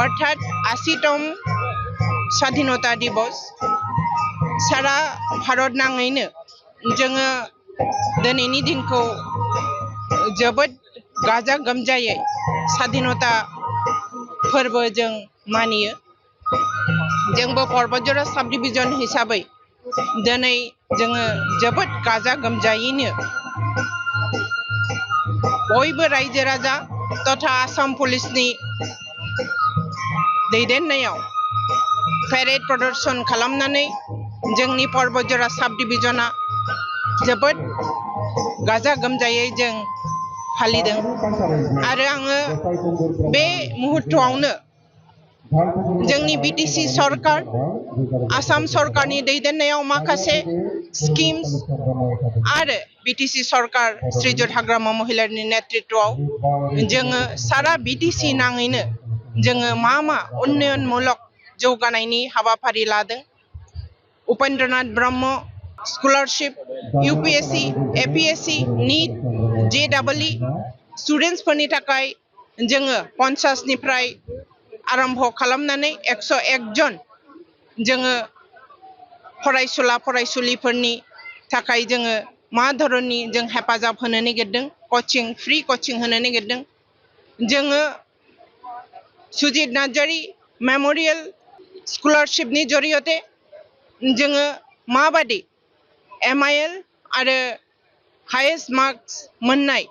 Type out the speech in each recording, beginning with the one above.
অর্থাৎ ৮০তম স্বাধীনতা দিবস सारा भारत नाङैनो जोङो दिनैनि दिनखौ जोबोद गाजा गोमजायै स्वाधीनता फोरबो जों मानियो। जोंबो पर्बतजरा साब डिभिजन हिसाबै दिनै जोङो जोबोद गाजा गोमजायैनो बयबो रायजो राजा तथा आसाम पुलिसनि दैदेननायाव पेरेड प्रदर्शन खालामनानै जोंनि पर्बतजरा साब डिभिजना जोबोद गाजा गोमजायै जों फालिदों आरो आङो बे मुहूर्तआवनो जोंनि बिटिसि सरकार आसाम सरकारनि दैदेननायाव माखासे स्किम्स आरो बिटिसि सरकार श्रीजुत हाग्रामा महिलारिनि नेतृत्वआव जोङो सारा बिटिसि नाङैनो जोङो मा उन्नयनमूलक जौगानायनि हाबाफारि लादों। Upendranath Brahma scholarship UPSC APSC NEET JEE स्टुडेन्ट्सफोरनि थाखाय जोङो 50 निफ्राय आरम्भ खालामनानै 101 जन जोङो फरायसुला फरायसुलिफोरनि थाखाय जोङो मा धरननि जों हेफाजाब होनो नागिरदों कचिं फ्री कचिं होनो नागिरदों। जोङो सुजित नार्जारी मेमोरियल स्कलारशिपनि जरियते जोङो माबादि MIL आरो हाइएस्ट मार्क्स मोननाय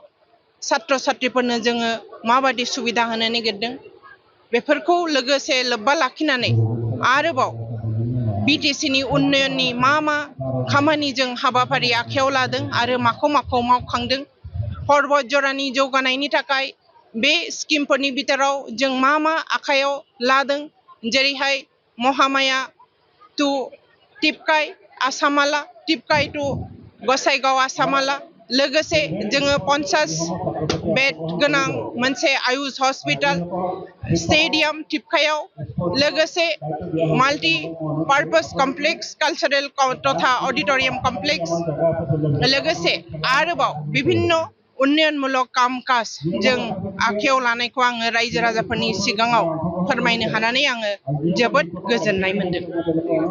छात्र छात्रीफोरनो जोङो माबादि सुबिदा होनो नागिरदों बेफोरखौ लोगोसे लोब्बा लाखिनानै आरोबाव बिटिसिनि उन्नयननि मा खामानि जों हाबाफारि आखायाव लादों आरो माखौ मावखांदों पर्बतजरानि जौगानायनि थाखाय बे स्किमफोरनि बिथोराव जों मा आखायाव लादों जेरैहाय महामाया टु टिपकाय आसामाला टिपकाय टु गसाइगाव आसामाला लोगोसे जोङो 50 बेड गोनां मोनसे आयुष हस्पिटाल स्टेडियाम टिपकायाव लोगोसे माल्टी पार्पस कमप्लेक्स कालचारेल तथा ऑडिटोरियम कमप्लेक्स लोगोसे आरोबाव विभिन्न उन्नयनमूलक कामकाज जों आखायाव लानायखौ आङो रायजो राजाफोरनि सिगाङाव फोरमायनो हानानै आङो जोबोद गोजोननाय मोनदों।